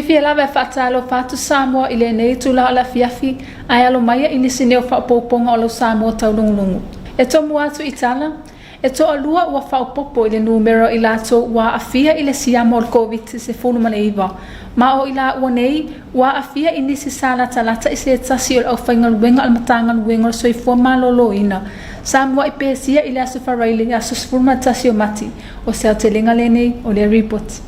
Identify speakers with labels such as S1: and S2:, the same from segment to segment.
S1: Fiafia lava e faatalofa atu Samoa i lenei itula o le afiafi, ae alo maia i nisi nei o faaopoopoga o lau Samoa taulogologo. E tomua atu i tala, e toalua ua faaopoopo i le numera o i latou ua aafia i le siama o le Koviti-19, ma o i laua nei ua aafia i nisi sa latalata i se tasi o le aufaigaluega a le Matagaluega o le Soifua Maloloina sa muai pesia i le Aso Faraile aso 11 o Mati. O se aotelega lenei o lea ripoti.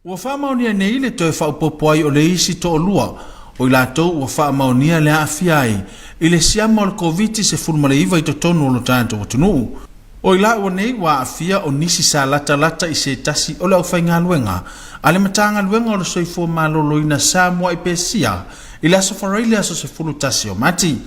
S2: Ua faamaonia nei le toe faaopoopo ai o le isi toalua o i latou ua faamaonia le aafia ai i le siama o le Koviti-19 i totonu o lo tatou atunuu. O i laua nei ua aafia o nisi sa latalata i se tasi o le aufaigaluega a le Matagaluega o le Soifua Maloloina sa muai pesia i le Aso Faraile aso 11 o Mati.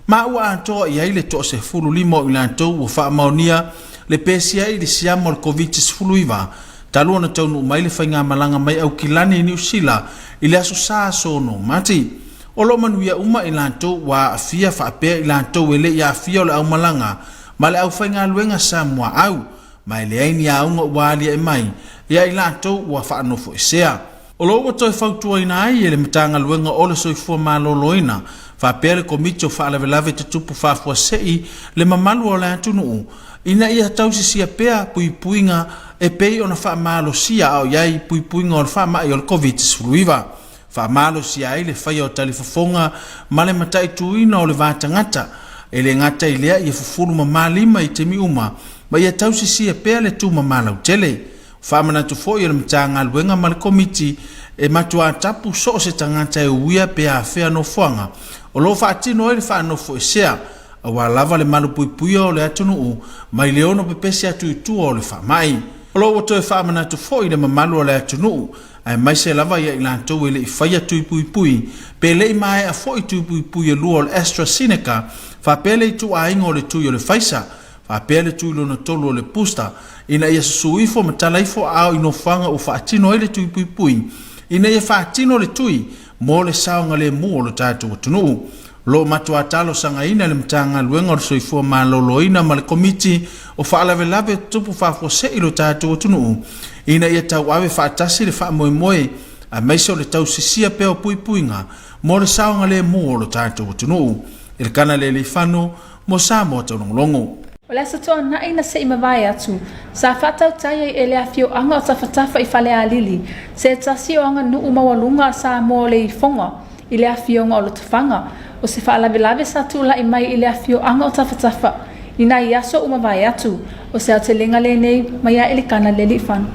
S2: Ma ua atoa i ai le toa-15 o i latou ua faamaonia le pesia i le siama o le Koviti-19 talu ona taunuu mai le faigamalaga mai Aukilani i Niu Sila i le Aso Sa aso 6 Mati. O lo o manuia uma i latou ua aafia faapea i latou e le i aafia o le aumalaga ma le aufaigaluega sa muaau, ma e leai ni auga ua aliae mai ia i latou ua faanofoesea. O lo o ua toe fautuaina ai e le Matagaluega o le Soifua Maloloina faapea le Komiti o Faalavelave Tutupu Faafuasei le mamalu o le atunuu ina ia tausisia pea puipuiga e pei ona faamalosia a o i ai puipuiga o le faamai o le Koviti-19. Faamalosia ai le faia o talifofoga ma le mataituina o le va tagata, e le gata i lea ia fufulu mama lima i taimi uma ma ia tausisia pea le tumama lautele. Faamanatu foi o le Matagaluega ma le Komiti e matuā tapu so o se tagata e uia pe afea nofoaga o lo o faatino ai le faanofoesea aua lava le malupuipuia o le atunuu mai le ono pepesi atu i tua o le faamai. O lo o ua toe faamanatu foi le mamalu o le atunuu aemaise lava ia i latou e le i faia tui puipui pe le i maea foi tui puipui e lua o le AstraZeneca faapea le ituaiga o le tui o le Pfizer faapea le tui lona tolu o le booster ina ia susu ifo ma tala ifo aao i nofoaga ua faatino ai le tui puipui ina ia faatino le tui mo le saogalemu o lo tatou atunuu. O lo o matuā talosagaina e le Matagaluega o le Soifua Maloloina ma le Komiti o Faalavelave Tutupu Faafuasei lo tatou atunuu ina ia tauave faatasi le faamoemoe aemaise o le tausisia pea o puipuiga mo le saogalemu o lo tatou atunuu. Elikana Lealeifano mo Samoa Taulogologo.
S1: O le Aso Toonai na se i mavae atu, sa faatautai ai e le afioaga o Tafatafa i Falealili se tasi o aganuu maualuga a Samoa o le ifoga i le afioga o Lotofaga, o se faalavelave sa tulai mai i le afioaga o Tafatafa i nai aso ua mavae atu, o se aotelega lenei mai a Elikana Lealiifano.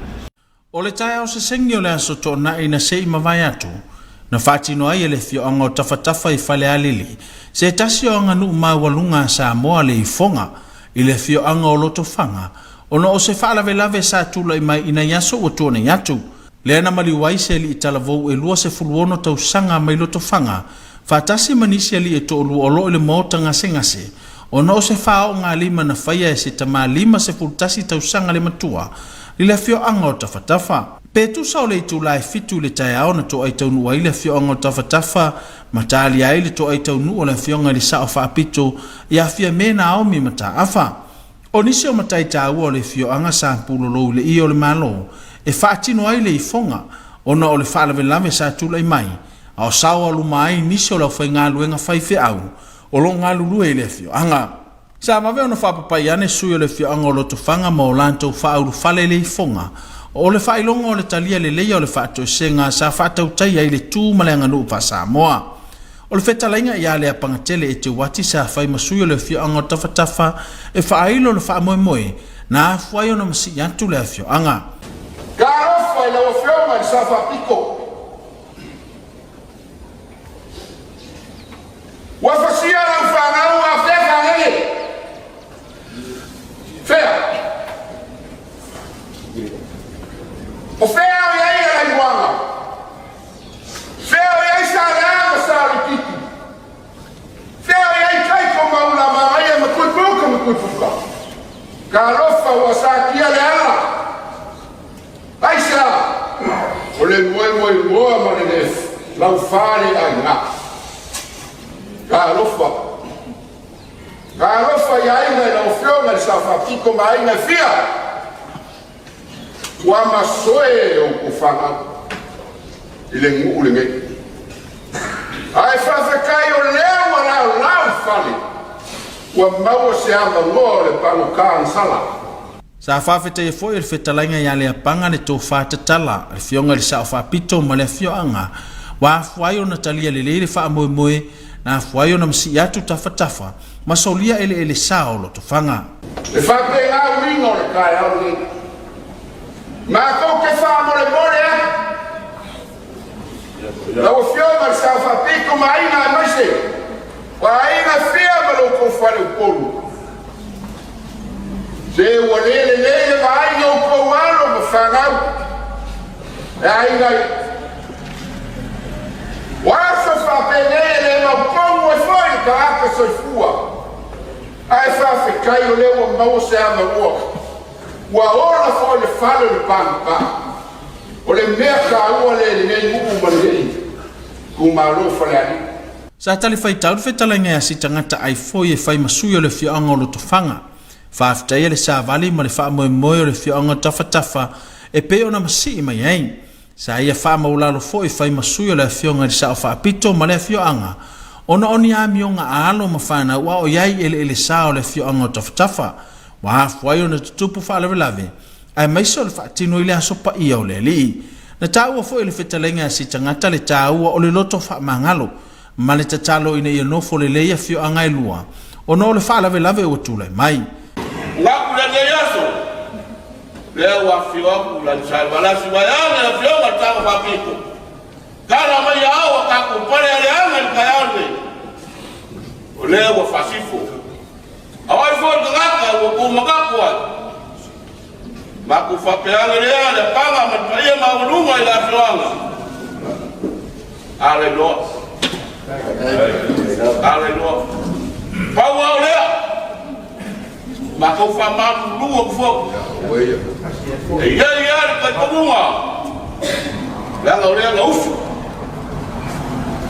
S2: O le taeao sesegi o le Aso Toonai na se i mavae atu, na faatino ai e le afioaga o Tafatafa i Falealili se tasi o aganuu maualuga a Samoa le ifoga i le afioaga o Lotofaga ona o se faalavelave sa tulai mai i nai aso ua tuanai atu. Lea na maliu ai se alii talavou e 26 tausaga mai Lotofaga faatasi ma nisi alii e toalua o lo o i le maota gasegase ona o se faaoogalima na faia e se tama 51 tausaga le matua i le afioaga o Tafatafa. Pe tusa o le itula e 7 i le taeao na toai taunuu ai le afioaga o Tafatafa ma talia ai le toai taunuu o le afioga i le Sao Faapito ia Fiame Naomi Mataafa. O nisi o matai taua o le afioaga sa pulolou i le ie o le Malo e faatino ai le ifoga ona o le faalavelave sa tulai mai a o saoaluma ai nisi o le aufaigaluega faifeau o lo o galulue i le afioaga. Sa vave ona faapapai ane sui o le afioaga o Lotofaga ma o latou faaulufale i le ifoga o le faailoga o le talia leleia o le faatoesega sa faatautaia i le tu ma le aganuu faa-Samoa. O le fetalaiga ia Leapagatele Eteuati sa fai ma sui o le afioaga o Tafatafa e faailo le faamoemoe na afua ai ona masii atu le afioaga.
S3: Talofa i lau Afioga i le Sao Faapito. Ua fasia lau fanau a fea faalele? Fea? O fea o i ai Alaimuaga? Fea o i ai Salea ma Salutitu? Fea o i ai Taiko ma Ulamagaia ma Tuipuka ma Tuipuka? Talofa ua satia le ala. Aisea? O le moemoenoa ma le le laufale aiga. Talofa. Talofa i aiga i lau Afioga i le Sao Faapito ma aiga e fia. Ua masoe outou fanau. I le nuu lenei. Ae faafetai o lea ua laolao i fale, ua maua se avanoa o le pagota agasala.
S2: Sa faafetaia foi e le fetalaiga ia Leapaga le tofa tatala a le Afioga i le Sao Faapito ma le afioaga ua afua ai ona talia lelei le faamoemoe na afua ai ona masii atu tafatafa ma solia eleele sa o Lotofaga.
S3: E faapena uiga o le taeao lenei. Matou te faamolemole atu lau Afioga i le Sao Faapito ma aiga aemaise o aiga fia ma lo outou fale Upolu. Se ua le lelei le vaaiga o outou alo ma fanau e aiga i o aso faapenei e le mautonu ai foi le tagata soifua. Ae faafetai o lea ua maua se avanoa Ua ola foi le fale o le pagota. O le mea taua lea i lenei nuu ma lenei itumalo o Falealili.
S2: Sa talifaitau le fetalaiga ia Sitagata ai foi e fai ma sui o le afioaga o Lotofaga. Faafetaia le savali ma le faamoemoe o le afioaga o Tafatafa e pei ona masii mai ai. Sa ia faamaulalo foi fai ma sui o le afioga i le Sao Faapito ma le afioaga ona o ni amioga a alo ma fanau a o i ai i eleele sa o le afioaga o Tafatafa. Ua afua ai ona tutupu faalavelave, aemaise o le faatino i le aso paia o le Alii. Na taua foi e le fetalaiga a Sitagata le taua o le loto faamagalo ma le tatalo ina ia nofo lelei afioaga e lua ona o le faalavelave ua tulai mai.
S4: Gaku lenei aso, lea ua afifio atu Lanisaevalasi vaeane le afioga i le Taga Faapito. Tala mai ia ao a tatou pale aleaga i le taeao lenei, o lea ua faasifo. A o ai foi le tagata ua tou manatu ai? Matou faapea ane lea le apaga ma le paia maualuga i le afioaga. A lailoa. A lailoa. Pau lava o lea, matou faamalulu atu foi. E i ai lava le talitonuga, leaga o lea na usu.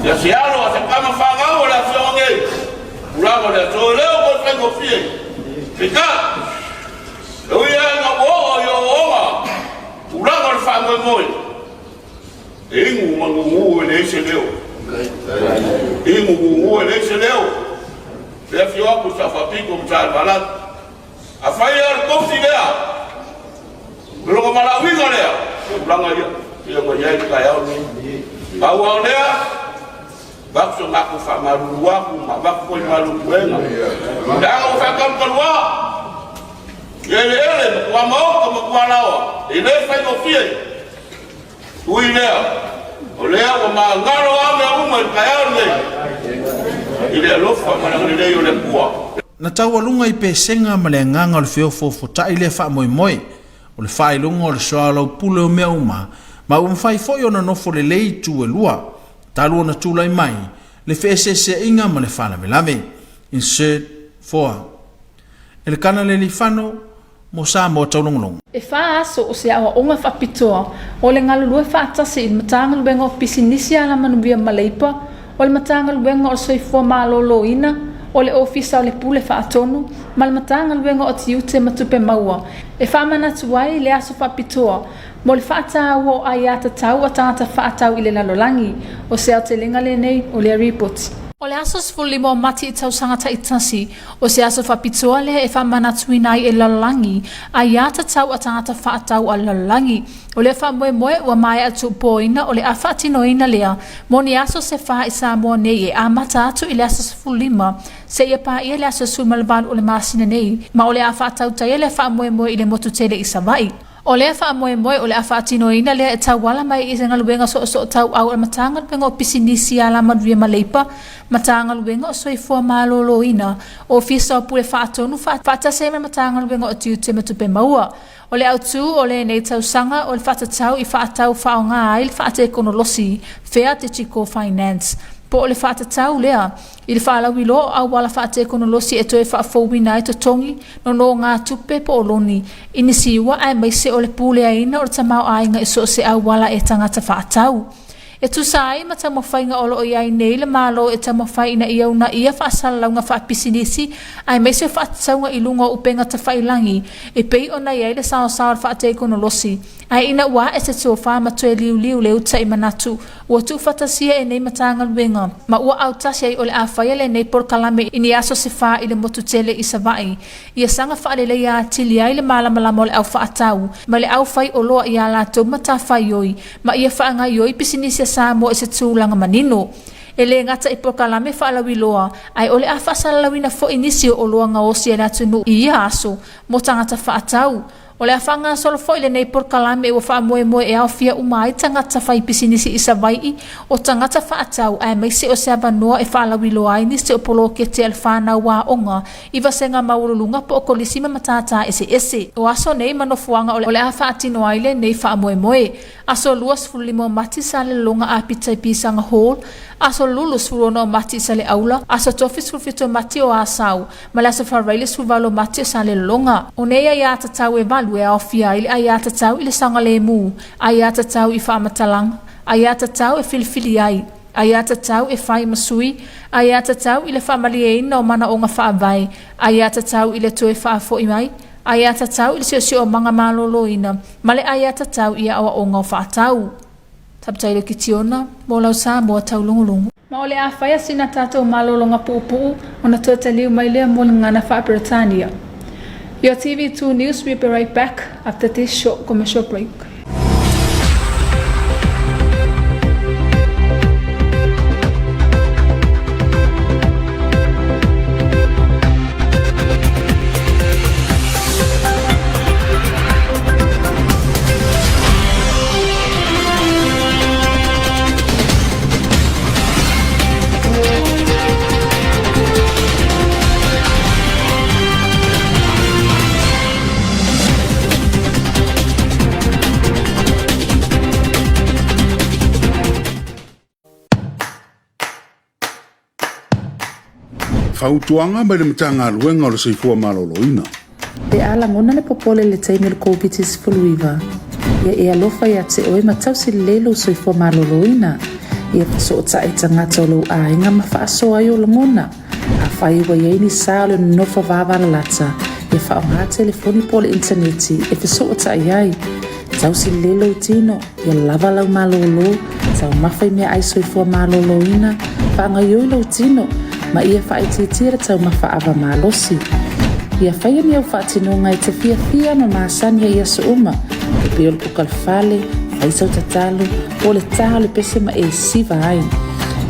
S4: Ia se alo a se tama fanau o le afioaga nei. Tulaga o le aso e le o toe faigofie. Peitai, e ui lava ina ua oo i ooooga tulaga o le faamoemoe, e inu ma gugu e leai se leo. Inu gugu e leai se leo. Le afio atu i Safaapito ma Salevalasi. Afai lava o le tofi lea, o lona valaauina lea, tulaga ia, pei ona i ai le taeao lenei. Pau lava o lea, Avatu so matou faamalulu atu ma avatu foi malu puega. Leaga ua faatalutalua i eleele ma tuamaota ma tualaoa, e le faigofie. Ui lea, o lea ua magalo lava mea uma i le taeao lenei i le alofa ma le agalelei o le Atua.
S2: Na taualuga i pesega ma le agaga o le feofoofotai lea faamoemoe, o le faailoga o le soalaupule o mea uma, ma ua mafai foi ona nofo lelei itu e lua, Talu ona tulai mai le feeseeseaiga ma le faalavelave. Insert foa. Elekana Lealifano mo Samoa Taulogologo.
S1: E fa aso o se aoaoga faapitoa o le galulue faatasi i le Matagaluega o Pisinisi Alamanuia ma Leipa, o le Matagaluega o le Soifua Maloloina, o le Ofisa o le Pule Faatonu ma le Matagaluega o Tiute ma Tupe Maua e faamanatu ai le aso faapitoa Mo le faataua o aiatatau a tagata faatau i le lalolagi, o se aotelega lenei o lea ripoti. O le aso 15 o Mati i tausaga taitasi, o se aso faapitoa lea e faamanatuina ai e le lalolagi aiatatau a tagata faatau a le lalolagi. O lea faamoemoe ua maea tuupoina o le a faatinoina lea mo ni aso se fa i Samoa nei e amata atu i le aso 15 seia paia le aso 18 o le masina nei, ma o le a faatautaia lea faamoemoe i le motu tele i Savaii. O lea faamoemoe o le a faatinoina lea e tauala mai i se galuega soosootauau a le Matagaluega o Pisinisi, Alamanuia ma Leipa, Matagaluega o Soifua Maloloina, Ofisa o Pule Faatonu faatasi ai ma le Matagaluega o Tiute ma Tupe Maua. O le autu o lenei tausaga o le faatatau i faatau faaaoga ai le faatekonolosi Fair Digital Finance, po o le faatatau lea I le faalauiloa o auala faatekonolosi e toe faafouina ai totogi, nonogatupe po o loni, inisiua aemaise o le puleaina o le tamaoaiga i so o se auala e tagata faatau. E tusa ai ma taumafaiga o lo o i ai nei le Malo e taumafai ina ia uunaia faasalalauga faapisinisi aemaise o faatatauga i luga o upega tafailagi e pei ona i ai le saosao o le faatekonolosi, ae ina ua ae se tofa ma toe liuliu le uta i manatu ua tuufaatasia e nei Matagaluega ma ua autasi ai o le a faia lenei polokalame i ni aso se fa i le motu tele i Savaii ia saga faaleleia atili ai le malamalama o le au faatau ma le au fai oloa i a latou matafaioi ma ia faagaoioi pisinisi a Samoa i se tulaga manino. E le gata i polokalame faalauiloa, ae o le a faasalalauina foi nisi o oloa gaosi a le atunuu i ia aso mo tagata faatau. O le a faagasolo foi lenei polokalame ua faamoemoe e aofia uma ai tagata faipisinisi i Savai'i, o tagata faatau aemaise o se avanoa e faalauiloa ai nisi o poloketi a le fanau aoga i vasega maualuluga po o kolisi ma matata eseese. O aso nei ma nofoaga o le a faatino ai lenei faamoemoe. Aso 25 o Mati Salelologa Apita i Pisaga Hall, Aso Lulu 16 o Mati i Saleaula, Aso Tofi 17 o Mati o Asau, ma le Aso Faraile 18 o Mati o Salelologa. O nei aiatatau e valu e aofia ai le aiatatau i le saogalemu, aiatatau i faamatalaga, aiatatau e filifili ai, aiatatau e fai ma sui, aiatatau i le faamalieina o manaoga faavae, aiatatau i le toe faafoi mai, aiatatau i le siosiomaga maloloina, ma le aiatatau i aoaoga o faatau. Sapatailo Kitiona, mo lau Samoa taulogologo. Ma o le a faia sina tatou malologa puupuu ona toe taliu mai lea mo le gagana faa-Peretania. Your TV2 News will be right back after this short commercial break.
S3: Fautuaga mai le Matagaluega o le Soifua Maloloina.
S5: Pe a lagona le popole i le taimi o le Koviti-19, ia e alofa ia te oe ma tausi lelei lou soifua maloloina. Ia fesootai i tagata o lou aiga ma faasoa ai ou lagona. Afai ua i ai ni sa o le nonofo vavalalata, ia faaaoga telefoni po o le initaneti e fesootai ai. Tausi lelei lou tino, ia lava lau malōlō, taumafa i meaai soifua malōlōina, faagaoioi lou tino, ma ia faaitiitia le taumafa ava malosi. Ia faia ni au faatinoga e te fiafia ma masani ai i aso uma, e pei o le kuka le fale, fai sau tatalo, po o le tā o le pese ma e siva ai.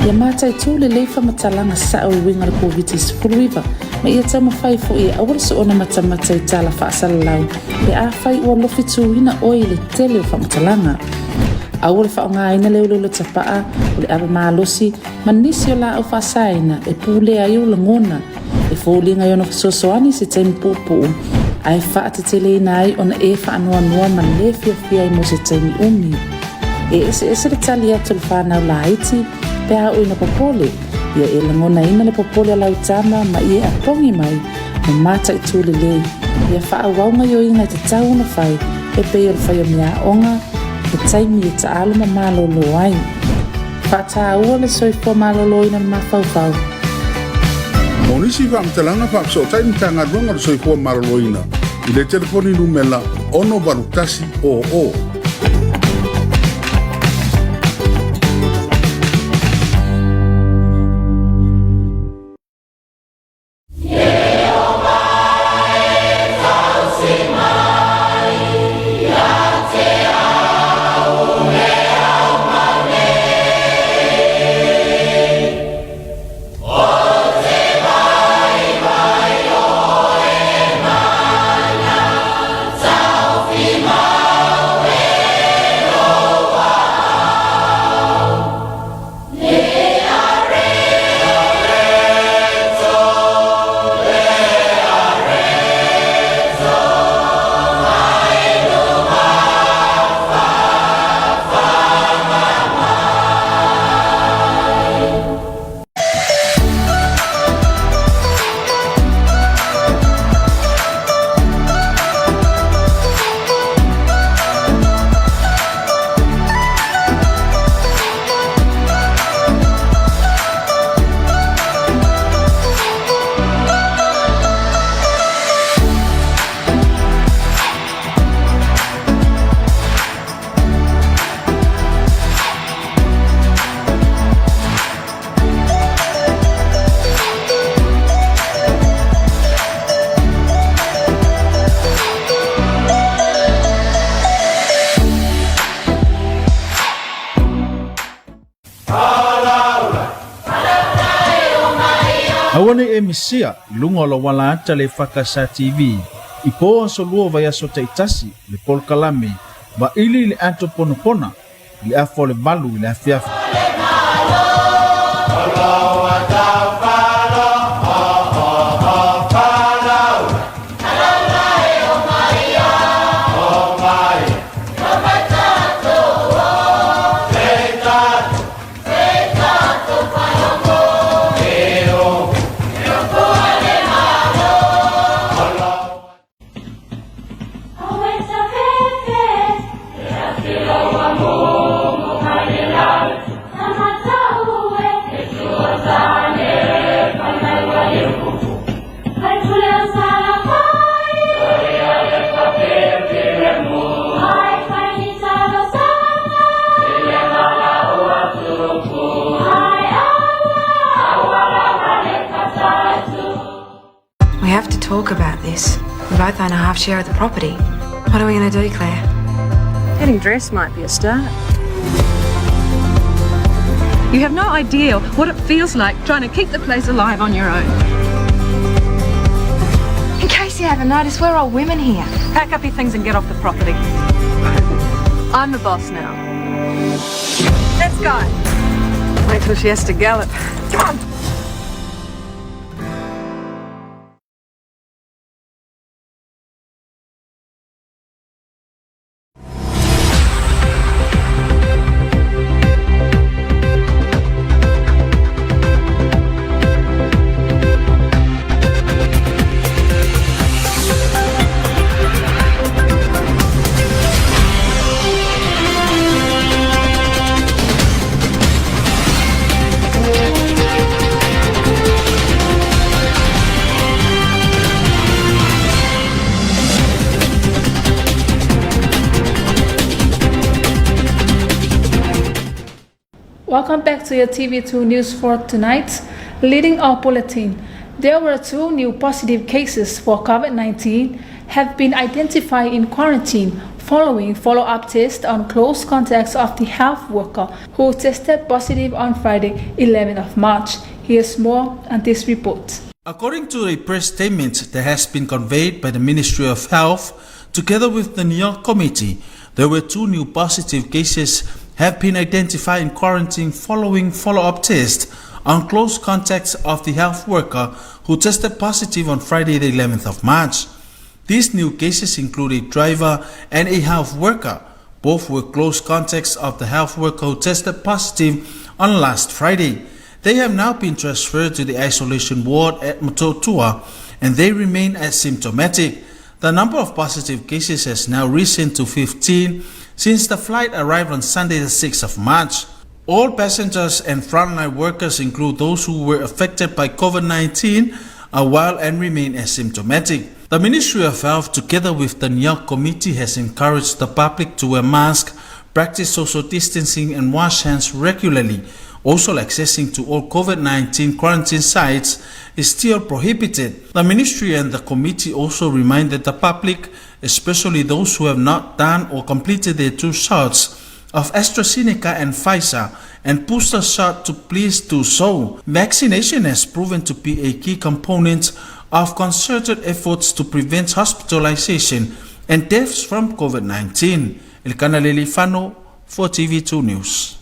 S5: Ia mataitū lelei faamatalaga sao e uiga i le Koviti-19, ma ia taumafai foi e aua le soona matamata i tala faasalalau pe afai ua lofituina oe i le tele o faamatalaga. Aua le faaaogaina le uleule tapaa, o le ava malosi, ma nisi o laau faasaina e pulea ai ou lagona, e foliga i ona fesoasoani i se taimi puupuu, ae faateteleina ai ona e faanoanoa ma le fiafia ai mo se taimi umi. E eseese le tali atu a le fanau laiti pe a oo ina popole, ia e lagonaina le popole a lau tama ma ia e apogi mai ma mataitū lelei, ia faaauau gaoioiga e tatau ona fai e pei o le fai o meaaoga, he taimi e taalo ma malōlō ai. Faataua le soifua malōlōina o le mafaufau.
S3: Mo nisi faamatalaga faafesootai Matagaluega o le Soifua Maloloina i le telefoni numela 68100.
S2: Aua nei e misia i luga o lou ala ata le EFKS TV i po aso lua o vaiaso taitasi le polokalame Vaili i le Ato Ponapona i le afa o le valu i le afiafi.
S6: We have to talk about this. We both own a half share of the property. What are we going to do, Claire?
S7: Getting dressed might be a start. You have no idea what it feels like trying to keep the place alive on your own.
S6: In case you haven't noticed, we're all women here.
S7: Pack up your things and get off the property. I'm the boss now. Let's go. Wait till she has to gallop. Come on.
S1: Welcome back to your TV2 News for tonight. Leading our bulletin, there were two new positive cases for COVID-19 have been identified in quarantine following follow-up tests on close contacts of the health worker who tested positive on Friday, 11th of March. Here's more on this report.
S2: According to a press statement that has been conveyed by the Ministry of Health, together with the NEOC Committee, there were two new positive cases have been identified in quarantine following follow-up tests on close contacts of the health worker who tested positive on Friday the 11th of March. These new cases include a driver and a health worker. Both were close contacts of the health worker who tested positive on last Friday. They have now been transferred to the isolation ward at Motootua and they remain asymptomatic. The number of positive cases has now risen to 15 since the flight arrived on Sunday the 6th of March. All passengers and frontline workers include those who were affected by COVID-19 are well and remain asymptomatic. The Ministry of Health, together with the NEOC Committee, has encouraged the public to wear masks, practice social distancing and wash hands regularly. Also, accessing to all COVID-19 quarantine sites is still prohibited. The ministry and the committee also reminded the public, especially those who have not done or completed their two shots of AstraZeneca and Pfizer, and booster shot to please do so. Vaccination has proven to be a key component of concerted efforts to prevent hospitalization and deaths from COVID-19. Elkana Lelifano for TV2 News.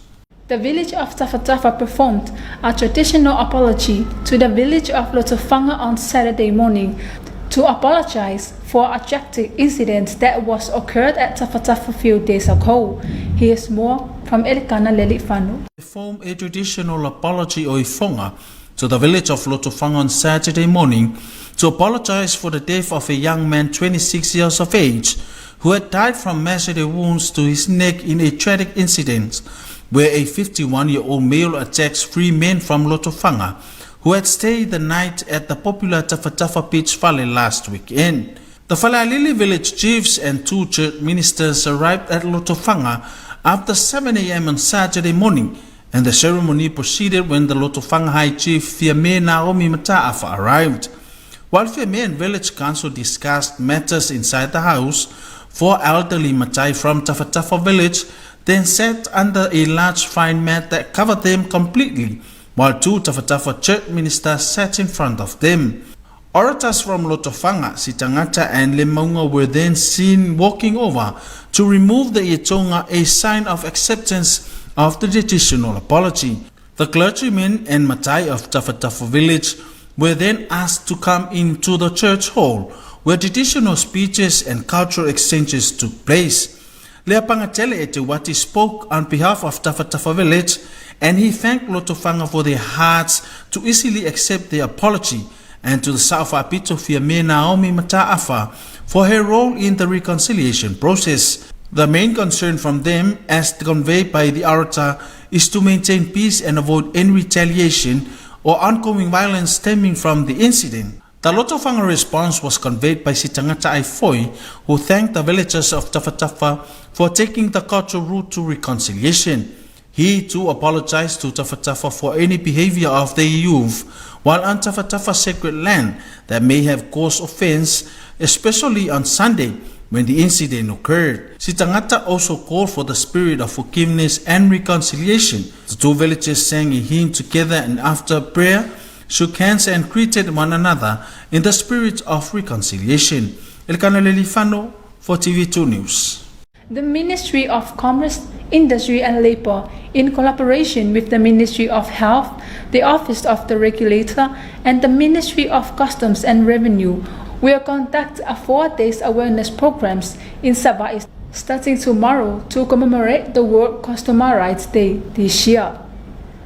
S1: The village of Tafatafa performed a traditional apology to the village of Lotofaga on Saturday morning to apologize for a tragic incident that was occurred at Tafatafa few days ago. Here's more from Elikana Lelifano.
S2: Perform a traditional apology o ifoga to the village of Lotofaga on Saturday morning to apologize for the death of a young man 26 years of age who had died from massive wounds to his neck in a tragic incident where a 51-year-old male attacks three men from Lotofaga who had stayed the night at the popular Tafatafa Beach Valley last weekend. The Falealili village chiefs and two church ministers arrived at Lotofaga after 7 a.m. on Saturday morning, and the ceremony proceeded when the Lotofaga High Chief Fiame Naomi Mata'afa arrived. While Fiame and village council discussed matters inside the house, four elderly Matai from Tafatafa village then sat under a large fine mat that covered them completely while two Tafatafa church ministers sat in front of them. Orators from Lotofaga, Sitangata and Lemaunga were then seen walking over to remove the Ietonga, a sign of acceptance of the traditional apology. The clergymen and Matai of Tafatafa village were then asked to come into the church hall where traditional speeches and cultural exchanges took place. Leapangatele Eteuati spoke on behalf of Tafatafa village and he thanked Lotofaga for their hearts to easily accept the apology and to the South Apito Fiame Naomi Mata'afa for her role in the reconciliation process. The main concern from them, as conveyed by the orator, is to maintain peace and avoid any retaliation or ongoing violence stemming from the incident. The Lotofaga response was conveyed by Sitangata Aifoi, who thanked the villagers of Tafatafa for taking the cultural route to reconciliation. He too apologized to Tafatafa for any behavior of the youth while on Tafatafa sacred land that may have caused offense, especially on Sunday when the incident occurred. Sitangata also called for the spirit of forgiveness and reconciliation. The two villages sang a hymn together and after prayer, shook hands and greeted one another in the spirit of reconciliation. Elkana Lelifano for TV2 News.
S1: The Ministry of Commerce, Industry and Labor, in collaboration with the Ministry of Health, the Office of the Regulator, and the Ministry of Customs and Revenue, will conduct a 4 days awareness programs in Savaii starting tomorrow to commemorate the World Customer Rights Day this year.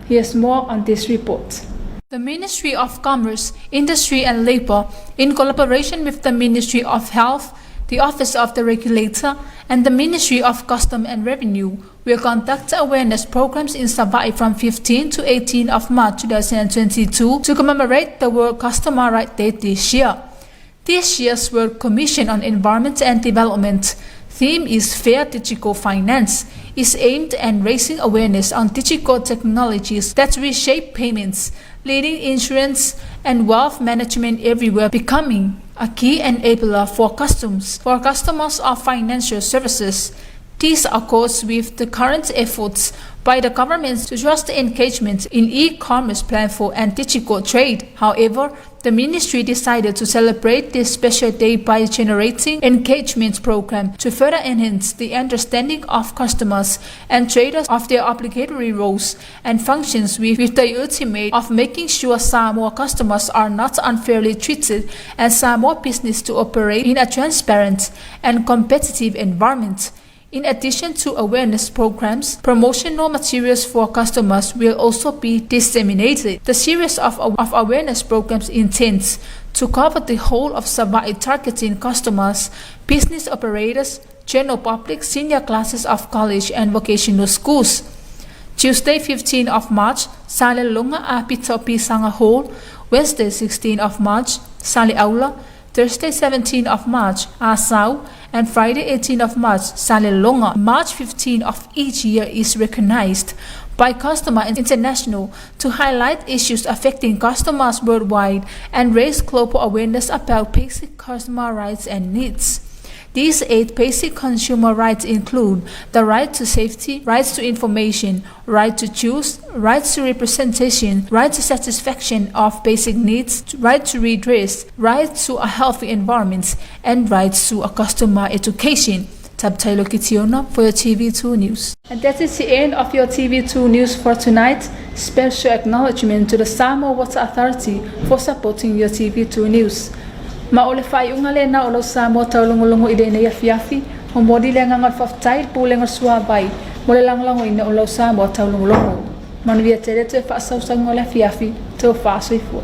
S1: Here's more on this report. The Ministry of Commerce, Industry and Labor, in collaboration with the Ministry of Health, the Office of the Regulator, and the Ministry of Customs and Revenue, will conduct awareness programs in Savaii from 15 to 18 of March 2022 to commemorate the World Customer Rights Day this year. This year's World Commission on Environment and Development theme is Fair Digital Finance, is aimed at raising awareness on digital technologies that reshape payments, leading insurance and wealth management everywhere, becoming a key enabler for customers of financial services. This accords with the current efforts by the government to trust engagement in e-commerce platform and digital trade. However, the ministry decided to celebrate this special day by generating engagement program to further enhance the understanding of customers and traders of their obligatory roles and functions with the ultimate of making sure Samoa customers are not unfairly treated and Samoa business to operate in a transparent and competitive environment. In addition to awareness programs, promotional materials for customers will also be disseminated. The series of awareness programs intends to cover the whole of Savaii, targeting customers, business operators, general public, senior classes of college and vocational schools. Tuesday, 15 of March, Salelologa a Pito Hall. Wednesday, 16 of March, Saleaula. Thursday, 17 of March, Asau, and Friday, 18 of March, Salelologa. March 15 of each year is recognized by Customer International to highlight issues affecting customers worldwide and raise global awareness about basic customer rights and needs. These 8 basic consumer rights include the right to safety, rights to information, right to choose, right to representation, right to satisfaction of basic needs, right to redress, right to a healthy environment, and right to a customer education. Tabtailo Kitiona for your TV2 News. And that is the end of your TV2 News for tonight. Special acknowledgement to the Samoa Water Authority for supporting your TV2 News. Ma o le faaiuga lena o lau Samoa taulogologo i lenei afiafi, momoli le agaga o le faafetai i le Pulega o le Suavai mo le lagolagoina o lau Samoa taulogologo. Manuia tele toe faasausauga o le afiafi, tofa soifua.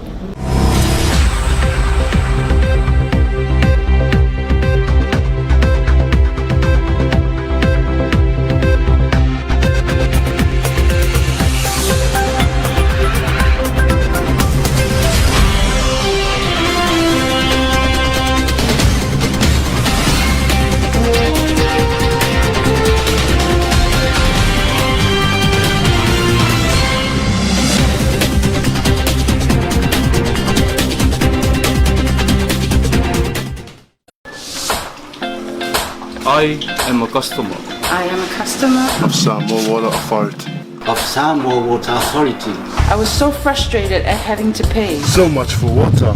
S8: I am a customer.
S9: I am a customer
S10: of Samoa Water Authority.
S8: of Samoa Water Authority.
S5: I was so frustrated at having to pay.
S3: So much for water.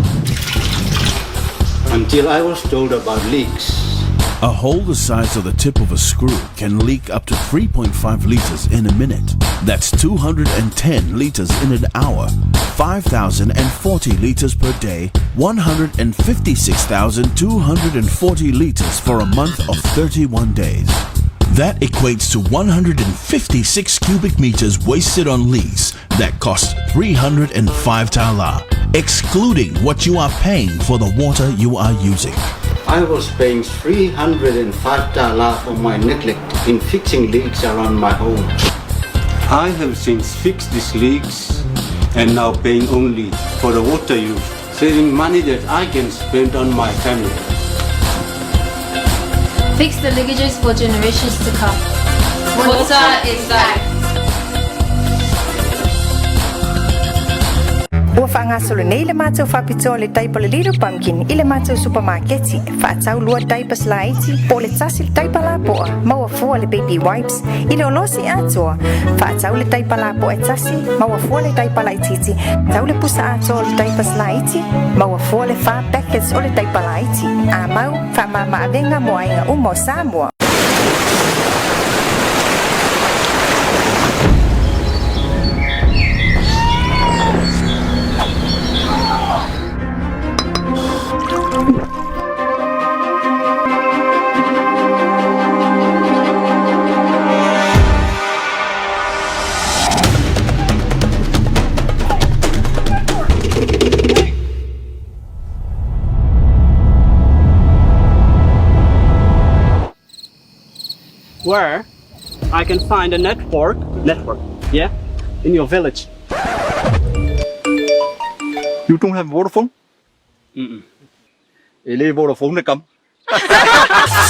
S8: Until I was told about leaks.
S9: A hole the size of the tip of a screw can leak up to 3.5 liters in a minute. That's 210 liters in an hour, 5,040 liters per day, 156,240 liters for a month of 31 days. That equates to 156 cubic meters wasted on leaks that cost 305 tala, excluding what you are paying for the water you are using.
S8: I was paying 305 tala for my neglect in fixing leaks around my home. I have since fixed these leaks and now paying only for the water use, saving money that I can spend on my family.
S10: Fix the leakages for generations to come. Water is life.
S7: Ua faagasolo nei le matou faapitoa o le taipa o le Little Pumpkin i le matou supamaketi. Faatau lua diapers laiti po o le tasi le taipa lapoa, maua fua le baby wipes i le olosi atoa. Faatau le taipa lapoa e tasi, maua fua le taipa laitiiti. Tau le pusa atoa o le diapers laiti, maua fua le fa packets o le taipa laiti. A mau, faamama-avega mo aiga uma o Samoa.
S11: Where I can find a network, network, yeah, in your village.
S12: You don't have Vodafone? Mm. E le Vodafone le kam.